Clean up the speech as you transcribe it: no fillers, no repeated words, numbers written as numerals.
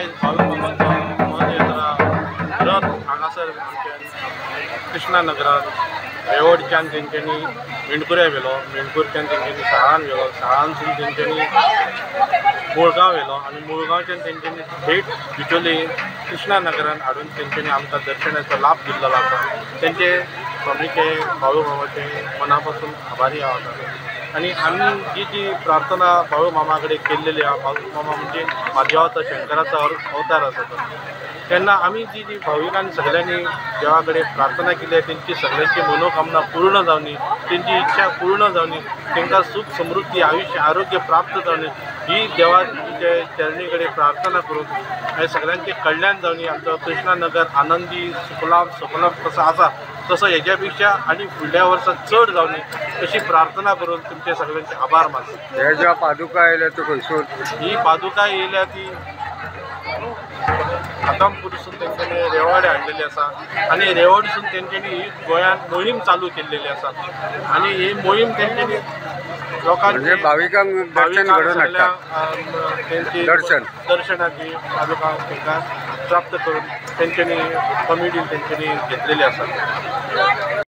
आयज बाळूमामाचो पदयात्रा रथ हांगासर आमच्या कृष्णानगरात रेवडच्यान तेंच्यांनी मेणकुऱ्या व्हेलो, मेणकुरच्यान तेंच्यांनी साळान व्हेलो, साळानसून तेंच्यांनी मुळगांव व्हेलो आनी मुळगांवच्यान तेंच्यांनी थेट बिचोले कृष्णानगरान हाडून तेंच्यांनी आमकां दर्शनाचो लाभ दिल्लो आसा. तेंचे स्वामीचे बाळूमामाचे मना पासून आभारी आहात. आनी आमी जी जी प्रार्थना बाळूमामा कडेन केल्लेली आहा, बाळूमामा म्हणजे म्हादेवाचो शंकराचो अवतार आसा तो, तेन्ना आमी जी जी भाविकांनी सगळ्यांनी देवा कडेन प्रार्थना केली तेंची सगळ्यांची मनोकामना पूर्ण जावनी, तेंची इच्छा पूर्ण जावनी, तांकां सुख समृद्धी आयुष्य आरोग्य प्राप्त जावनी ही देवाचे चरणी कडेन प्रार्थना करून हे सगळ्यांचें कल्याण जावनी. आमचो कृष्णानगर आनंदी सुफलाम सफलाम कसो आसा तसो हेज्या पेक्षा आनी फुडल्या वर्सा चड जावनी अशी प्रार्थना करून तुमचे सगळ्यांचे आभार मानता. हे ज्या पादुका येयल्या त्यो खंयसून? ही पादुका येयल्या ती आदमपूरसून तेंच्यांनी रेवाडे हाडलेली आसा आनी रेवाडसून तेंच्यांनी ही गोंयांत मोहीम चालू केल्लेली आसा आनी ही मोहीम तेंच्यांनी लोकांचे भाविकांक दर्शन घडोवन हाडटा, तेंची दर्शनाची पादुका तांकां प्राप्त करून तेंच्यांनी कमिटीन तेंच्यांनी घेतलेली आसा.